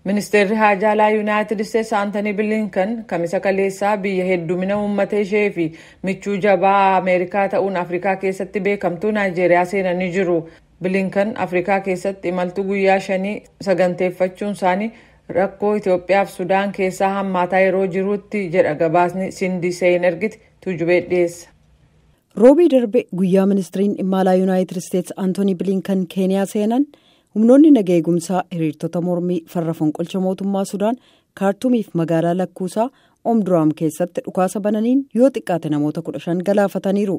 Ministeerri Haajaa Alaa Yuunaayitid Isteetsi Antanii Bilinkan Kamisa kaleessaa biyya heddumina uummata ishee fi michuu jabaa Ameerikaa ta'uun Afrikaa keessatti beekamtuu Naayijeeriyaa seenanii jiru. Bilinkan Afrikaa keessatti imaltuu guyyaa 5 saganteeffachuun isaanii rakkoo Itoophiyaa fi Sudaan keessaa hammaataa yeroo jirutti jedha gabaasni Sindii Seen ergite. Tuujubee dhiyeessa. Roobii darbe guyyaa ministiriin dhimma alaa Yuunaayitid Isteetsi Antoonii Bilinkan Keeniyaa seenan, humnoonni naga eegumsaa hiriirtota mormii farra fonqolcha mootummaa Sudaan Kaartuumiif magaalaa lakkuusaa Omduraam keessatti dhukaasa bananiin yoo xiqqaate namoota 15 galaafataniiru.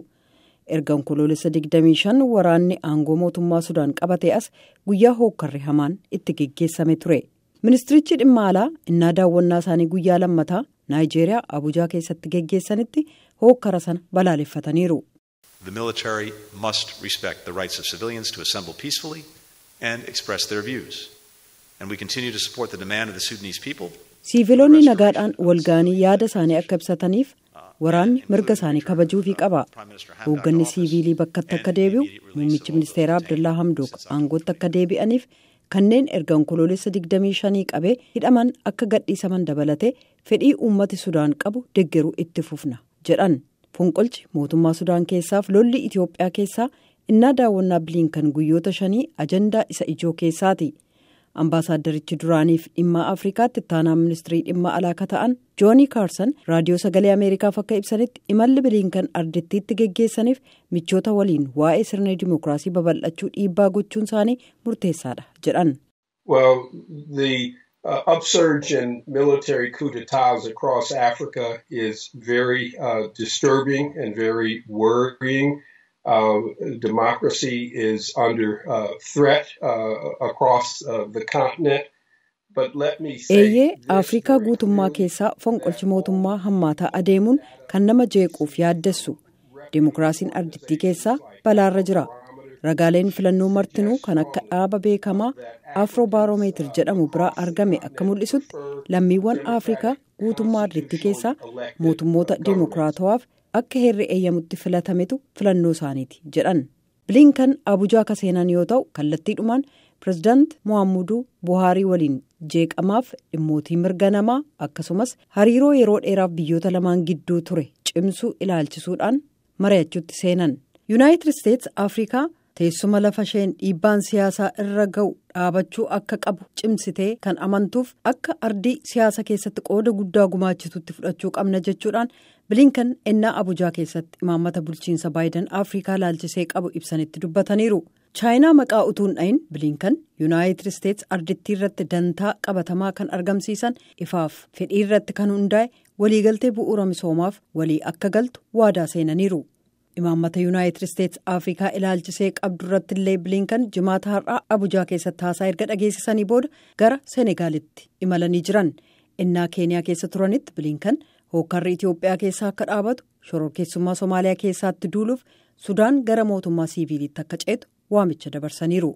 Erga Onkoloolessa 25 waraanni aangoo mootummaa Sudaan qabate as guyyaa hookkarri hamaan itti geggeessame ture. Ministirichi dhimma alaa innaa daawwannaa isaanii guyyaa lammataa Naayijeeriyaa Abujaa keessatti geggeessanitti hookkara sana balaaleffataniiru. The military must respect the rights of civilians to assemble peacefully and express their views. And we continue to support the demand of the Sudanese people. Siiviloonni nagaadhaan walga'anii yaada isaanii akka ibsataniif waraanni mirga isaanii kabajuufii qaba. Hoogganni siiviilii bakkatti akka deebi'u, muummichi ministeeraa Abdullaa Hamdook aangootti akka deebi'aniif, kanneen erga Onkoloolessa 25 qabee hidhaman akka gadhiisaman dabalatee fedhii uummati Sudaan qabu deggeruu itti fufna jedhan. Fonqolchi mootummaa Sudaan keessaaf lolli Itoophiyaa keessaa innaa daawwannaa Biliinkan guyyoota 5 ajandaa isa ijoo keessaati. Ambaasaaddarichi duraaniif dhimma Afrikaatti ittaanaa ministirii dhimma alaa akka ta'an Joonii Kaarsan Raadiyoo Sagalee Ameerikaaf akka ibsanitti, imalli Biliinkan ardittiitti geggeessaniif michoota waliin waa'ee sirna dimookiraasii babal'achuu dhiibbaa gochuun isaanii murteessaadha jedhan. Well, the upsurge in military coup d'etats across Africa is very disturbing and very worrying. Democracy is under threat across the continent. Eeyyee, Afrikaa guutummaa keessaa fonqolchi mootummaa hammaataa adeemuun kan nama jeequuf yaaddessu. Dimookiraasiin ardittii keessaa balaarra jira. Ragaaleen filannoo martinuu kan akka dhaaba beekamaa Afrobarometer jedhamu biraa argame akka mul'isutti, lammiiwwan Afrikaa guutummaa ardittii keessaa mootummoota dimookiraatawaaf akka heerri eeyyamutti filatametu filannoo isaaniiti jedhan. Bilinkan Abujaa ka seenan yoo ta'u, kallattiidhumaan pirezidaant Muhammadu Buhaarii waliin jeeqamaaf dhimmootii mirga namaa akkasumas hariiroo yeroo dheeraaf biyyoota lamaan gidduu ture cimsuu ilaalchisuudhaan mari'achuutti seenan. Yuunaayitid Isteets Afrikaa teessuma lafa isheen dhiibbaan siyaasaa irra ga'u dhaabachuu akka qabu cimsitee kan amantuuf akka ardii siyaasa keessatti qooda guddaa gumaachitutti fudhachuu qabna jechuudhaan Bilinkan ennaa Abujaa keessatti imaammata bulchiinsa Baayidan Afrikaa laalchisee qabu ibsanitti dubbataniiru. Chaayinaa maqaa utuun dhayin, Bilinkan Yuunaayitid Isteets ardittii irratti dantaa qabatamaa kan argamsiisan ifaaf fedhii irratti kan hundaa'e waliigaltee bu'uura misoomaaf walii akka galtu waadaa seenaniiru. Imaammata Yuunaayitid Isteets Afrikaa ilaalchisee qabdu irratti illee Bilinkan Jimaata har'aa Abujaa keessatti haasaa erga dhageessisanii booda gara Senegaalitti imalanii jiran. Innaa Keeniyaa keessa turanitti Bilinkan hookkarri Itoophiyaa keessaa akka dhaabatu, shororkeessummaa Somaaliyaa keessaatti duuluuf Sudaan gara mootummaa siiviilitti akka ceetu waamicha dabarsaniiru.